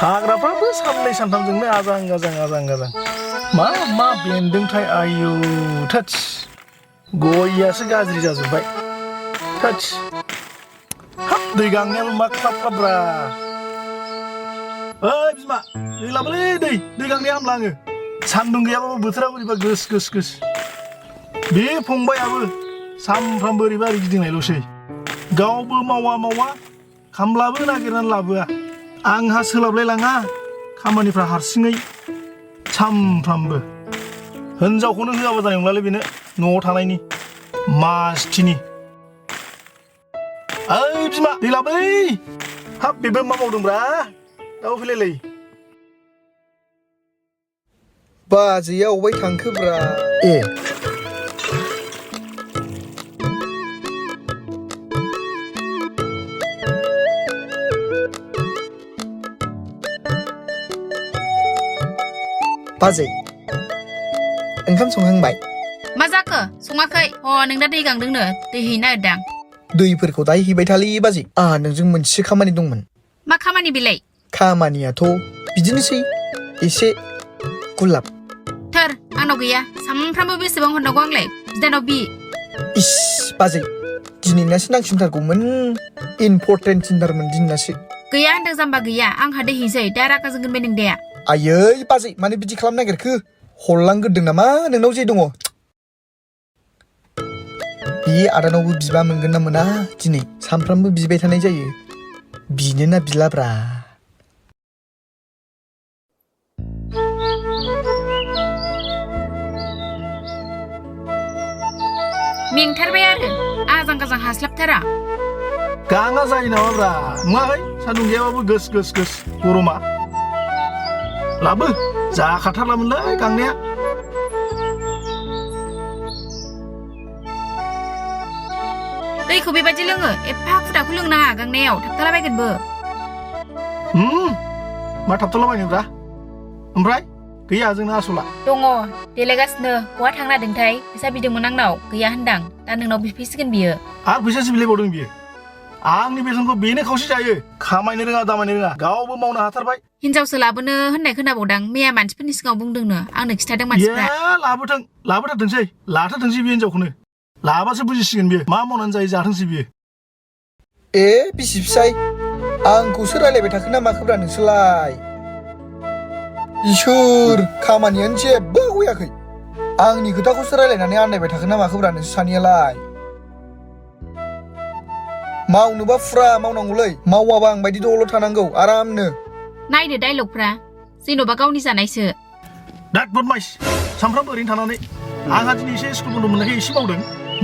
हाग्राफ्राबो साननै सानथामजोंनो आजां गाजां मा बेन्दोंथाय आयु थोस गयासो गाज्रि जाजोब्बाय थोस हाब दै गांनायाबो मा ख्लाब ख्लाब्रा ओइ बिमा दै लाबोलै दै गांनाया हामला आङो सान्दुं गैयाबाबो बोथोरा बोरैबा गोस बे फंबायाबो सामफ्रामबो ओरैबा ओरै गिदिंनायल'सै गावबो मावा खामलाबो नागिरनानै लाबोआ आंहा सोलाबलायलाङा खामानिफ्रा हारसिङै सामफ्रामबो हिनजावखौनो होआबा जानाय नंलालै बेनो न'आव थानायनि मासथिनि ओइ बिमा दै लाबोलै हाब बेबो मा मावदोंब्रा दाउ फैलायलाय बाजैया अबाय थांखोब्रा ए बाजै ओंखाम संहांबाय मा जाखो सङाखै नों दा दै गांदोंनो दै हैनो नागिरदां दैफोरखौ दायो हैबाय थालै बाजै आंहा नोंजों मोनसे खामानि दंमोन मा खामानि बेलाय खामानियाथ' बिदिनोसै एसे गुलाब थोर आंनाव गैया सामफ्रामबो बेसेबां हरनांगौ आंलाय बिदानाव बि इस बाजै दिनैनासो नांसिनथारगौमोन इम्परटेन्ट सिनथारमोन दिनैनासो गैया होनदों जाम्बा गैया आंहा दै हैसै दा रागा जोंगोन बे नों दाया आयै बाजै मानो बिदि खालामनो नागिरखो हरलांगोरदों नामा नोंनाव जे दङ बे आदानावबो बिबा मोनगोन ना मोना दिनै सामफ्रामबो बिबाय थानाय जायो बिनोना बिलाब्रा मेंथारबाय आरो आजां गाजां हास्लाबथारा गाङा जायो नामाब्रा नङाहाय सान्दुं गैयाबाबो गोस गरमा लाबो जाखाथारलामोनलै गांनाया दैखौ बेबायदि लोङो एफा खुदाखौ लोंनाङा गांनायाव थाबथालाबायगोनबो मा थाबथालाबायनोब्रा ओमफ्राय गैया जोंना आसला दङ देलायगासिनो बहा थांनो नागिरदोंथाय फैसा बिदोंमोन आंनाव गैया होनदां दा नोंनाव बिफैसिगोन बियो आरो फैसासो बिलायबावदों बियो आंनि बेथनखौ बेनो खावसे जायो खामायनो रोङा दामायनो रोङा गावबो मावनो हाथारबाय हिनजावसो लाबोनो होननाय खोनाबावदां मैया मानसिफोरनि सिगाङाव बुंदोंनो आंनो खिथादों मानसिफ्रा लाबोथारथोंसै लाथारथोंसै बे हिनजावखौनो लाबासो बुजिसिगोन बियो मा मावनानै जायो जाथोंसै बियो ए बिसि फिसाय आंखौसो रायलायबाय थाखो ना माखोब्रा नोंसोरलाय इसोर खामानियानो जेबो गयाखै आंनि खोथाखौसो रायलायनानै आन्दायबाय थाखो ना माखोब्रा नोंसोर सानैयालाय मावनोबा फुरा मावनांगौलै मावाबा आं बायदि दल' थानांगौ आरामनो नायदो डायलगफ्रा जेन'बा गावनि जानायसो दाट बदमाइस सामफ्रामबो ओरैनो थानानै आंहा दिनै एसे स्कुल बन्द मोननायखाय एसे मावदों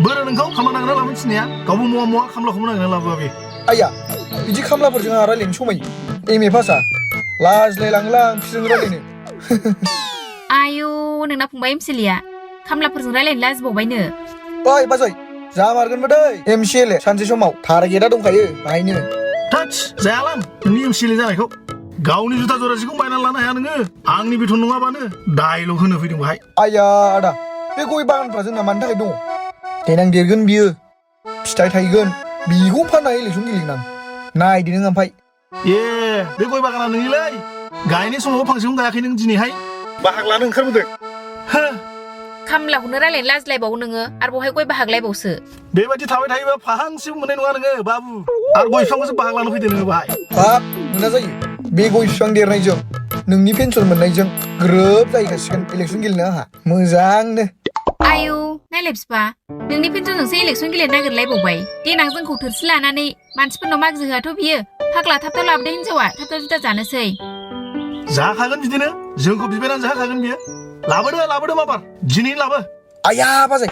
बोरो नोंखौ खामला नागिरना लाबोनो थिननाया गावबो मावा खामलाखौबो नागिरना लाबोआ बे आइया बिदि खामलाफोरजों आंहा रायलायनो समायो एम ए पासआ लाजिलायलाङोलां बिसोरजों रायलायनो आयु नोंना फंबाय एमसिलिया खामलाफोरजों रायलायनो लाजिबावबायनो ओइ बाजै जामारगोनबो दै एमसिएल सानसे समाव टारगेटआ दंखायो बाहायनो टाच जायालां नोंनि एमसिएल जानायखौ गावनि जुथा जरासेखौ बायनानै लानो हाया नोङो आंनि बेथन नङाबानो डायलग होनो फैदों बाहाय आइया आदा बे गय बागानफ्रा जोंना मानि थाखाय दङ देनां देरगोन बियो फिथाइ थायगोन बिखौ फानना इलेक्सन गेलेगोन आं नायदो नों ओमफ्राय ए बे गय बागाना नोंनिलै गायनाय समाव फांसेखौनो गायाखै नों दिनैहाय बाहाग लानो ओंखारबोदों खामलाखौनो रायलायनो लाजिलायबावो नोङो आरो बहाय गय बाहाग लायबावसो बेबायदि थाबाय थायोबा फाहांसेबो मोननाय नङा नोङो बाबु आरो गय बिफांखौसो बाहाग लानो फैदो नोङो बाहाय हाब मोना जायो बे गय बिफां देरनायजों नोंनि पेन्सन मोननायजों ग्रोब जाहैखासिगोन इलेक्सन गेलेनो आंहा मोजांनो आयु नायलाय बिफा नोंनि पेन्सनजोंसो इलेक्सन गेलेनो नागिरलायबावबाय देनां जोंखौ थोरसि लानानै मानसिफोरनाव मागि होआथ' बियो फाग्ला थाब लाबोदो हिनजावा थाब जुदा जानोसै जाखागोन बिदिनो जोंखौ बिबायनानै जाखागोन बियो लाबोदो माबार दिनै लाबो आया बाजै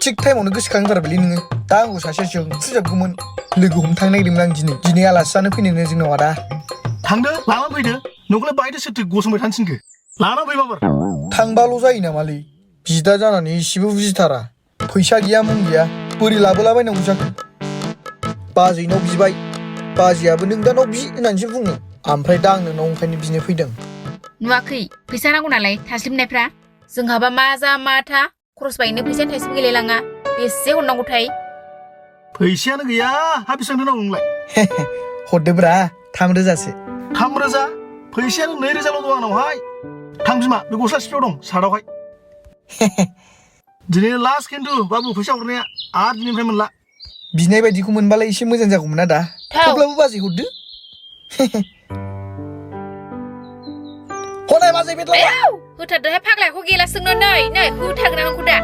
थिग टाइमावनो गोसोखांथारबायलै नोङो दा आंखौ सासेया जोंफ्रुजोबगौमोन लोगो हमनो थांनो नागिरदोंमोन आं दिनै आलासि जानो फैनोनो जोंनाव आदा थांदो लानानै फैदो नोंखौलाय बाहायदो सोरथो गसंबाय थानो थिनखो लानानै फै माबार थांबाल' जायो नामालै बिदा जानानै एसेबो बुजिथारा फैसा गैया मुं गैया बोरै लाबोलाबायनांगौ जाखो बाजैनाव बिबाय बाजैयाबो नों दानाव बि होननानैसो बुङो ओमफ्राय दा आं नोंनाव ओंखायनो बिनो फैदों नुवाखै फैसा नांगौ नालाय थास्लिमनायफ्रा जोंहाबा मा जा मा था खरस बायनो फैसानि थाइसेबो गैलायलाङा बेसे हरनांगौथाय फैसायानो गैया हा बेसेबां दोनांगौ नोंलाय हरदोब्रा 3,000सो 3,000 फैसायानो 2,000ल' दं आंनावहाय थां बिमा बे गस्ला सिफियाव दं सार्टआवहाय दिनै लास्ट खिन्थु बाबु फैसा हरनाया आरो दिनैनिफ्राय मोनला बिनाय बायदिखौ मोनबालाय एसे मोजां जागौमोन ना दा थेवब्लाबो बाजै हरदो हनाय बाजै बेदलाय होथारदोहाय फाग्लाखौ गेलासोंनो नै होथारगोन आंखौ दा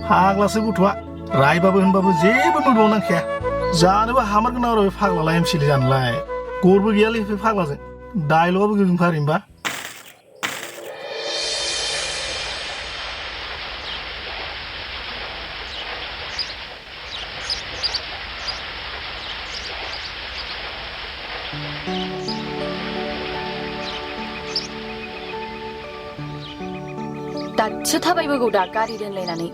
फाग्लासो गथ'आ रायबाबो होनबाबो जेबो मोदोमाव नांखाया जानोबो हामारगोन आरो बे फाग्लालाय एमसिलि जानोलाय गरबो गैयालै बे फाग्लाजों डायलगाबो गोगोम फारिमबा दासो थाबायबोगौ दा गारि दोनलायनानै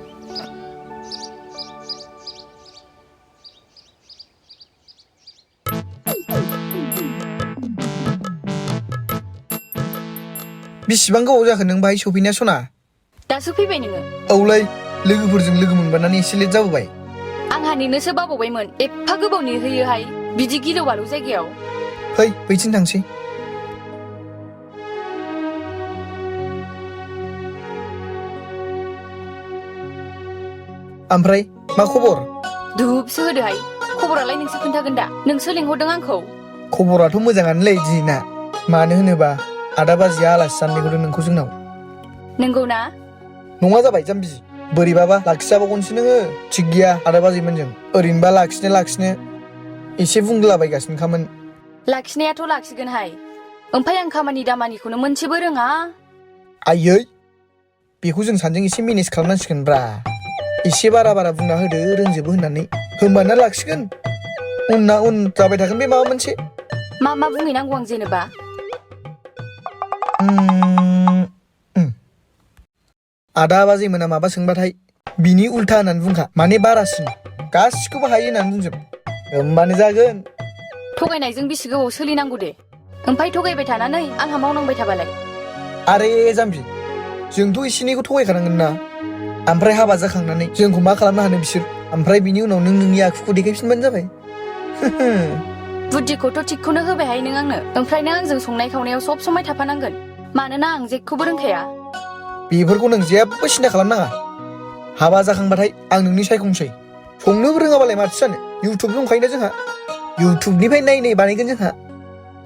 बेसेबां गोबाव जाखो नों बाहाय सफैनाया सना दासो फैबाय नोङो औलै लोगोफोरजों लोगो मोनबानानै एसे लेट जाबोबाय आंहा नेनोसो बावबावबायमोन एफा गोबाव नेहोयोहाय बिदि गिलु बालु जायगायाव फै बैथिं थांसै ओमफ्राय मा खबर धुपसो होदोहाय खबरालाय नोंसो खोन्थागोन दा नोंसो लिंहरदों आंखौ खबराथ' मोजाङानोलै दिनैना मानो होनोबा आदा बाजैया आलासि जानो लिंहरदों नोंखौ जोंनाव नंगौ ना नङा जाबाय जाम्बि बोरैबाबा लाखिजाबावगोनसो नोङो थिग गैया आदा बाजैमोनजों ओरैनोबा लाखिनो एसे बुंदलाबायगासिनोखामोन लाखिनायाथ' लाखिगोनहाय ओमफ्राय आं खामानि दामानिखौनो मोनसेबो रोङा आयै बेखौ जों सानैजों एसे मेनेज खालामनांसिगोन ब्रा एसे बारा बुंना होदो रोंजोबो होननानै होमबाना लाखिगोन उनना उन जाबाय थागोन बे माबा मोनसे मा बुंहैनांगौ आं जेनेबा आदा बाजैमोना माबा सोंबाथाय बिनि उल्था होननानै बुंखा माने बारासिन गासिखौबो हायो होननानै बुंजोब होमबानो जागोन थगायनायजों बेसे गोबाव सोलिनांगौ दे ओमफ्राय थगायबाय थानानै आंहा मावनांबाय थाबालाय आरे जाम्बि जोंथ' एसे एनैखौ थगायखानांगोन ना ओमफ्राय हाबा जाखांनानै जोंखौ मा खालामनो हानो बिसोर ओमफ्राय बिनि उनाव नों नोंनि आखुखौ देखायफिनबानो जाबाय बुद्धिखौथ' थिगखौनो होबायहाय नों आंनो ओमफ्राय नों आंजों संनाय खावनायाव सब समाय थाफानांगोन मानोना आं जेखौबो रोंखाया बेफोरखौ नों जेबो सिन्था खालामनाङा हाबा जाखांबाथाय आं नोंनि सायखंसै संनोबो रोङाबालाय माथो जानो इउटुब दंखायोना जोंहा इउटुबनिफ्राय नाय बानायगोन जोंहा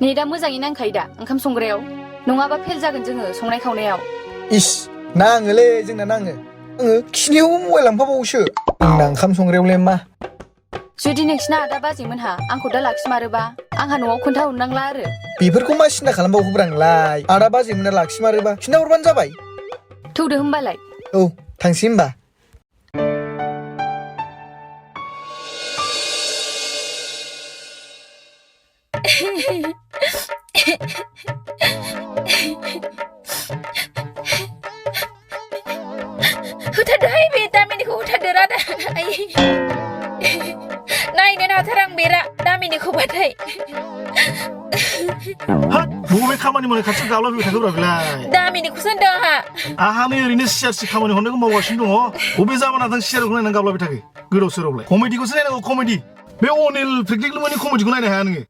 नेटआ मोजाङै नांखायो दा ओंखाम संग्रायाव नङाबा फेल जागोन जोङो संनाय खावनायाव इस नाङोलै जोंना नाङो आङो खिनायावबो मबाइल लांफाबावोसो आंना ओंखाम संग्रायावलाय मा जुदि नोंसिना आदा बाजैमोनहा आंखौ दा लाखिमारोबा आंहा न'आव खोन्थाहरनांला आरो बेफोरखौ मा सिन्था खालामबावगौब्रा आंलाय आदा बाजैमोना लाखिमारोबा खिन्थाहरबानो जाबाय थौदो होमबालाय औ थांसै होमबा होथारदोहाय बे दामिनिखौ होथारदो रादा नायनो हाथार आं बेरा दामिनिखौ बाथाय हाट बबे खामानि मावनाय खाथियाव गाबलाबाय थाखोब्रा बेलाय दामिनिखौसो होनदों आंहा नै ओरैनो सियारसि खामानि हरनायखौ मावगासिनो दङ बबे जामाना थां सियारखौ नायनानै गाबलाबाय थाखो गोदाव सोरावलाय कमेडिखौसो नायनांगौ कमेडि बे अनिल प्रेक्टिकलमोननि कमेडिखौ नायनो हाया नोङो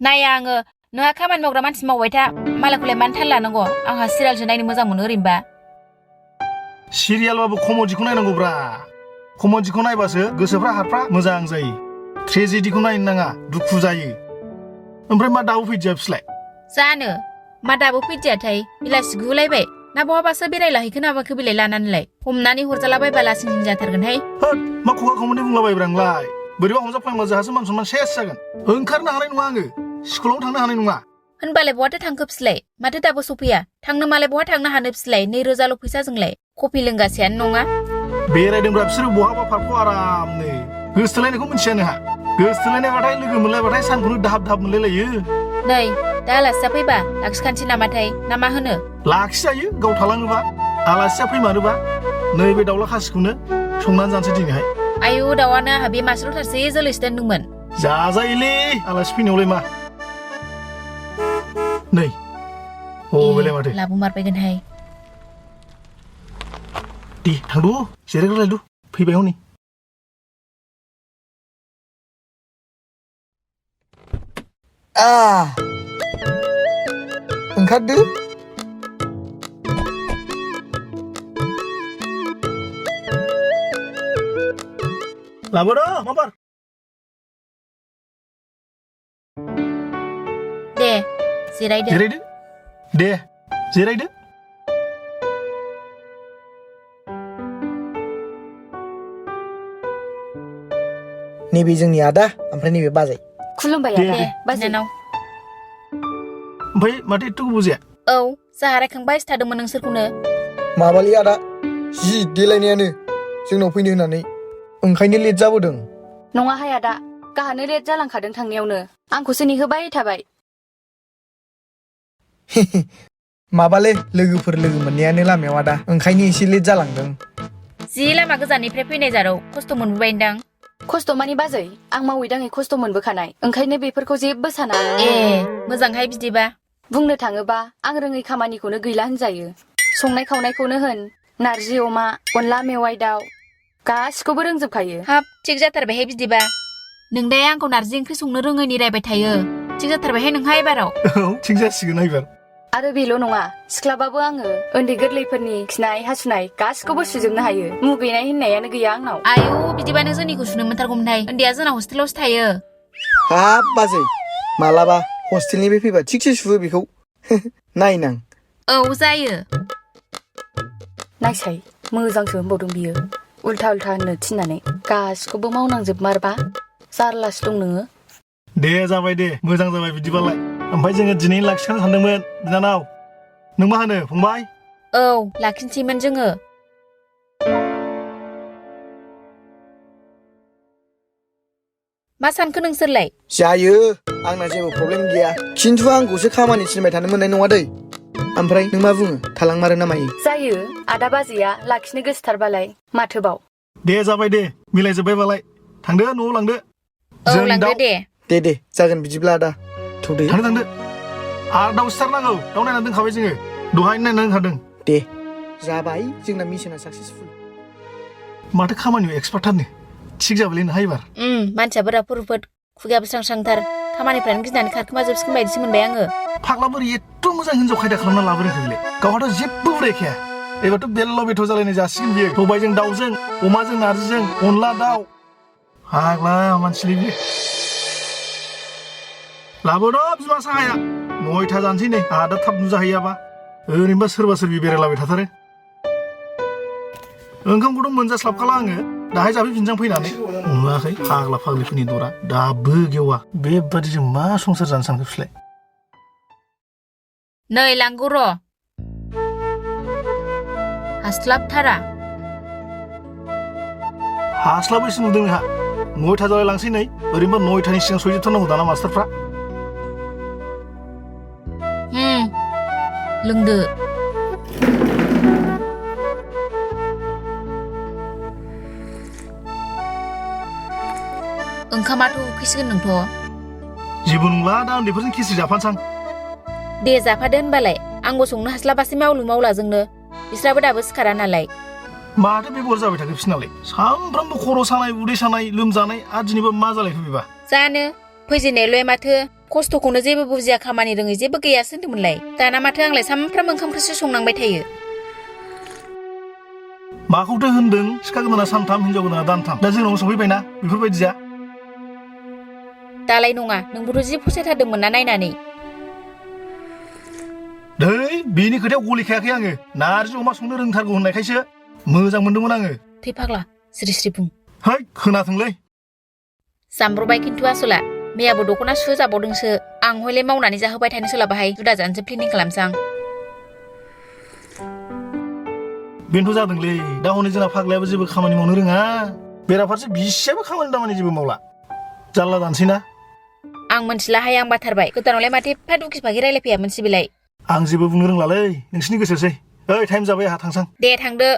नाया आङो नोंहा खामानि मावग्रा मानसि मावबाय था मालायखौलाय मानो थाल लानांगौ आंहा सिरियालसो नायनो मोजां मोनो ओरैनोबा सिरियालबाबो कमेडिखौ नायनांगौब्रा कमेडिखौ नायबासो गोसोफ्रा हारफ्रा मोजां जायो ट्रेजेडिखौ नायनो नाङा दुखु जायो ओमफ्राय मा दाबो फैदिया बिसोरलाय जानो मा दाबो फैदियाथाय बेलासि गुलायबाय ना बहाबासो बेरायलाहैखो नाबाखो बिलाय लानानैलाय हमनानै हरजालाबायबा लासिं सिं जाथारगोनहाय होद मा खुगा खामानि बुंलाबायब्रा आंलाय बोरैबा हमजाफ्लांबा जोंहासो मान सनमान सेस जागोन ओंखारनो हानाय नङा आङो स्कुलावनो थांनो हानाय नङा होनबालाय बहाथो थांखो फिस्लाय माथो दाबो सफैया थांनो मालाय बहा थांनो हानो फिस्लाय 2,000ल' फैसाजोंलाय कफि लोंगासेयानो नङा बेरायदोंब्रा बिसोरो बहाबा पार्कआव आरामनो गोसोथोलायनायखौ मिथिया नोंहा गोसोथोलायनायबाथाय लोगो मोनलायबाथाय सानखौनो दाहाब दाहाब मोनलायलायो नै दा आलासि जाफैबा लाखिखानोसै नामाथाय ना मा होनो लाखिजायो गाव थालाङोबा आलासिया फैमारोबा नैबे दाउला खासिखौनो संनानै जानोसै दिनैहाय आयु दाउआनो आंहा बे मासेल'थारसै जोलैसो दोनदोंमोन जाजायोलै आलासि फैनायावलाय मा नै बेलाय माथो लाबोमारबायगोनहाय दे थांदो जिरायग्रोलायदो फैबाय हनै ओंखारदो लाबोदो माबार दे जिरायदो जिरायदो दे जिरायदो नैबे जोंनि आदा ओमफ्राय नैबे बाजै खुलुमबाय दे, आदा दे, बाजै बिनानाव ओमफ्राय माथो एथ' गोबाव जाया औ जाहा रायखांबाय थादोंमोन नोंसोरखौनो माबालै आदा जि देलायनायानो जोंनाव फैनो होननानै ओंखायनो लेट जाबोदों नङाहाय आदा गाहानो लेट जालांखादों थांनायावनो आंखौसो नेहोबाय थाबाय माबालै लोगोफोर लोगो मोननायानो लामायाव आदा ओंखायनो एसे लेट जालांदों जि लामा गोजाननिफ्राय फैनाय जारौ खस्थ' मोनबोबायदां खस्थ' मानि बाजै आं मावै दाङै खस्थ' मोनबोखानाय ओंखायनो बेफोरखौ जेबो साना ए मोजांहाय बिदिबा बुंनो थाङोबा आं रोङै खामानिखौनो गैला होनजायो संनाय खावनायखौनो होन नारजि अमा अनला मेवाइ दाउ गासिखौबो रोंजोबखायो हाब थिग जाथारबायहाय बिदिबा नोंदाय आंखौ नारजि ओंख्रि संनो रोङैनि रायबाय थायो थिग जाथारबायहाय नोंहा एबाराव औ थिग जासिगोन एबार आरो बेल' नङा सिख्लाबाबो आङो उन्दै गोरलैफोरनि खिनाय हासुनाय गासिखौबो सुजोबनो हायो मुगैनाय होननायानो गैया आंनाव आयौ बिदिबा नों जोंनिखौ सुनो मोनथारगौमोनहाय उन्दैया जोंना हस्टेलावसो थायो हाब बाजै मालाबा हस्टेलनिफ्राय फैबा थिगसे सुहो बेखौ नायनां औ जायो नायसाय मोजांसो होनबावदों बियो उल्था उल्था होननो थिननानै गासिखौबो मावनांजोबमारबा जारलासो दं नोङो दे जाबाय दे मोजां जाबाय बिदिबालाय ओमफ्राय जोङो दिनै लाखिखानो सानदोंमोन बिनानाव नों मा होनो फंबाय औ लाखिनोसैमोन जोङो मा सानखो नोंसोरलाय जायो आंना जेबो प्रब्लेम गैया खिन्थु आंखौसो खामानि थिनबाय थानो मोननाय नङा दै ओमफ्राय नों मा बुङो थालांमारो ना मायो जायो आदा बाजैया लाखिनो गोसोथारबालाय माथोबाव दे जाबाय दे मिलायजोब्बायबालाय थांदो न'आव लांदो औ जों लांदो दाउ दे दे जागोन बिदिब्ला आदा थौदो थांदो आरो दाउ सिथारनांगौ दाउ नायनानै दोनखाबाय जोङो दहायनो नायनानै दोनखादों दे जाबाय जोंना मिशना साक्सेसफुल माथो खामानियाव एक्सपार्टथारनो थिग जाबायलै नोंहा एबार मानसिया बोराफोरफोर खुगायाबो स्रां स्रांथार खामानिफ्रानो गिनानै खारखोमाजोबसिगोन बायदिसो मोनबाय आङो फाग्ला बोरै एथ' मोजां हिनजाव खायदा खालामना लाबोदों बेलाय गावहाथ' जेबो उरायखाया एबारथ' बेल्ल' बेथ' जालायनाय जासिगोन बियो सबायजों दाउजों अमाजों नारजिजों अनला दाउ फाग्ला मानसिलै बियो लाबोद' बिमा साहाया 9ता जानोसै नै आदा थाब नुजाहैयाबा ओरैनोबा सोरबा सोरबि बेरायलाबाय थाथारो ओंखामखौथ' मोनजास्लाबखाला आङो दाहाय जाफैफिनजां फैनानै नुवाखै फाग्ला फाग्लिफोरनि दरा दाबो गेवा बेबादिजों मा संसार जानो सानखो बिसोरलाय नै लांगौ र' हास्लाबथारा हास्लाबैसो नुदों नोंहा 9ता जालाय लांसै नै ओरैनोबा 9तानि सिगां सहैजोबथारनांगौ दाना मास्टारफ्रा लोंदो ओंखामाथ' उखैसिगोन नोंथ' जेबो नंला दा उन्दैफोरजों खिस्रि जाफानसां दे जाफादो होनबालाय आंबो संनो हास्लाबासै मावलु मावला जोंनो बिस्राबो दाबो सिखारा नालाय माथो बेगर जाबाय थाखो बिसोरनालाय सानफ्रामबो खर' सानाय उदै सानाय लोमजानाय आरो दिनैबा मा जालायखो बेबा जानो फैजेननायलाय माथो खस्थ'खौनो जेबो बुजिया खामानि रोङै जेबो गैयासो होनदोंमोनलाय दाना माथो आंलाय सानफ्रामबो ओंखाम ओंख्रिसो संनांबाय थायो माखौथो होनदों सिखा गोदाना सानथाम हिनजाव गोदाना दानथाम दा जोंनाव सफैबायना बेफोरबायदि जा दालाय नङा नोंबोथ' जि फसायथारदोंमोन ना नायनानै दै बेनि खोथायाव गलिखायाखै आङो नारजि अमा संनो रोंथारगौ होननायखायसो मोजां मोनदोंमोन आङो थै फाग्ला स्रि स्रि बुं है खोनाथोंलै जाम्ब्रबाय खिन्थु आसला मैयाबो दख'ना सुहोजाबावदोंसो आं हयले मावनानै जाहोबाय थानो सोलाबाहाय जुदा जानोसो प्लेनिं खालामसां बेनोथ' जादोंलै दा हनै जोंना फाग्लायाबो जेबो खामानि मावनो रोङा बेराफारसे बिसियाबो खामानि दामानि जेबो मावला जारला जानोसै ना आं मोनथिलाहाय आं बाथारबाय गोदानावलाय माथो एफा दुखि फाखि रायलायफैया मोनसिबिलाय आं जेबो बुंनो रोंलालै नोंसिनि गोसोसै ओइ टाइम जाबाय आंहा थांसां दे थांदो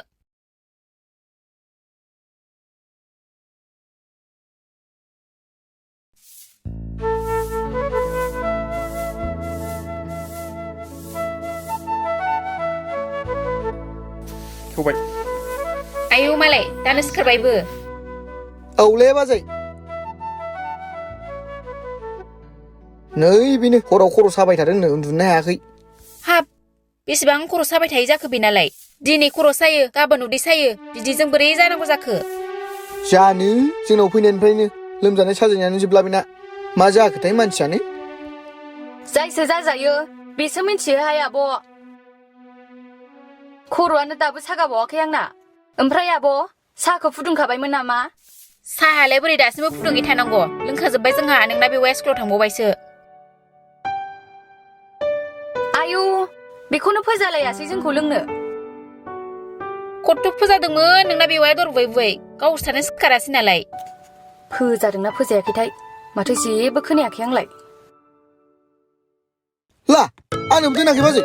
थौबाय आयौ मालाय दानो सिखारबायबो औले बाजै नै बेनो हराव खर' साबाय थादोंनो उन्दुनो हायाखै हाब बेसेबां खर' साबाय थायो जाखो बेनालाय दिनै खर' सायो गाबोन उदै सायो बिदिजों बोरै जानांगौ जाखो जानो जोंनाव फैनायनिफ्रायनो लोमजानाय साजायनायानो जोबला बेना मा जाखोथाय मानसियानो जायसो जाजायो बेसो मिन्थियोहाय आब' खर'आनो दाबो सागाबावाखै आंना ओमफ्राय आब' साहाखौ फुदुंखाबायमोन नामा साहालाय बोरै दासिमबो फुदुङै थानांगौ लोंखाजोब्बाय जोंहा नोंना बेवाया स्कुलाव थांबावबायसो आयु बेखौनो फोजालायासै जोंखौ लोंनो खथ्थ' फोजादोंमोन नोंना बेवाया दरबाय बुबाय गावसो थानो सिखारासै नालाय फोजादोंना फोजायाखैथाय माथो जेबो खोनायाखै आंलाय ला आंनोबो दोनाखै बाजै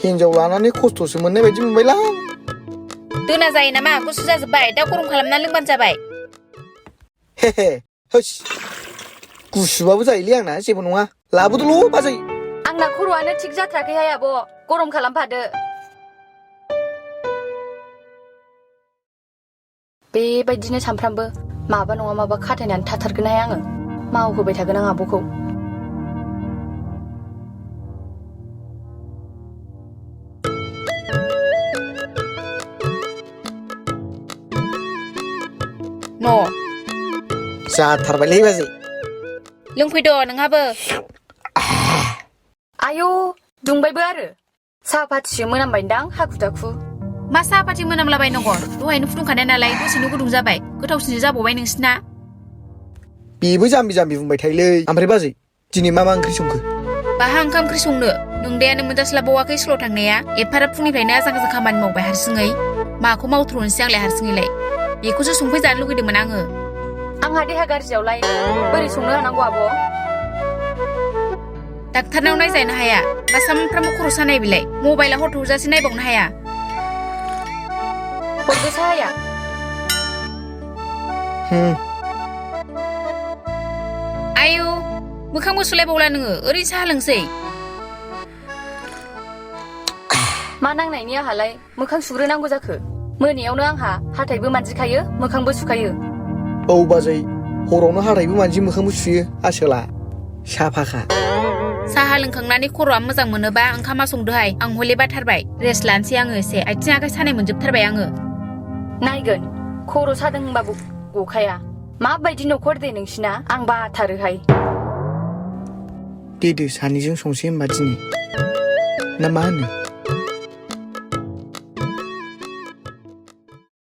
हिनजाव लानानै खस्थ'सो मोननाय बायदि मोनबायलां दोना जायो नामा गुसु जाजोब्बाय दा गरम खालामना लोंबानो जाबाय हे होस गुसुबाबो जायोलै आंना जेबो नङा लाबोदोल' बाजै आंना खर'आनो थिग जाथाराखैहाय आब' गरम खालामफादो बेबायदिनो सानफ्रामबो माबा नङा माबा खाथायनानै थाथारगोनहाय आङो मावहोबाय थागोन आं आब'खौ न' जाथारबायलै बाजै लोंफैद' नोंहाबो आयौ दुंबायबो आरो साहा फाथिसो मोनामबायदां हाखु दाखु मा साहा पाति मोनामलाबायनांगौ दहायनो फुदुंखानाय नालाय दसेनो गुदुं जाबाय गोथावसिनसो जाबावबाय नोंसिना बेबो जाम्बि जाम्बि बुंबाय थायोलै ओमफ्राय बाजै दिनै मा ओंख्रि संखो बाहा ओंखाम ओंख्रि संनो नोंदायानो मोनजास्लाबावाखै स्कुलाव थांनाया एफाराब फुंनिफ्रायनो आजां गाजां खामानि मावबाय हारसिङै माखौ मावथ्र'नोसै आंलाय हारसिङैलाय बेखौसो संफैजानो लुगैदोंमोन आङो आंहा देहा गाज्रियावलाय बोरै संनो हानांगौ आब' डाक्टारनाव नायजानो हाया बा सामफ्रामबो खर' सानाय बिलाय मबाइला हर थौजासे नायबावनो हाया हरदो साहाया आयु मोखांबो सुलायबावला नोङो ओरैनो साहा लोंसै मा नांनायनि आंहालाय मोखां सुग्रोनांगौ जाखो मोनायावनो आंहा हाथायबो मानजिखायो मोखांबो सुखायो औ बाजै हरावनो हाथायबो मानजि मोखांबो सुयो आसोला साफाखा साहा लोंखांनानै खर'आ मोजां मोनोबा ओंखामा संदोहाय आं हले बाथारबाय रेस्ट लानोसै आङो एसे आथिं आखाइ सानाय मोनजोबथारबाय आङो नायगोन खर' सादों होनबाबो गखाया माबायदि न'खर दे नोंसिना आं बाथारोहाय देदो सानैजों संसै होनबा दिनै ना मा होनो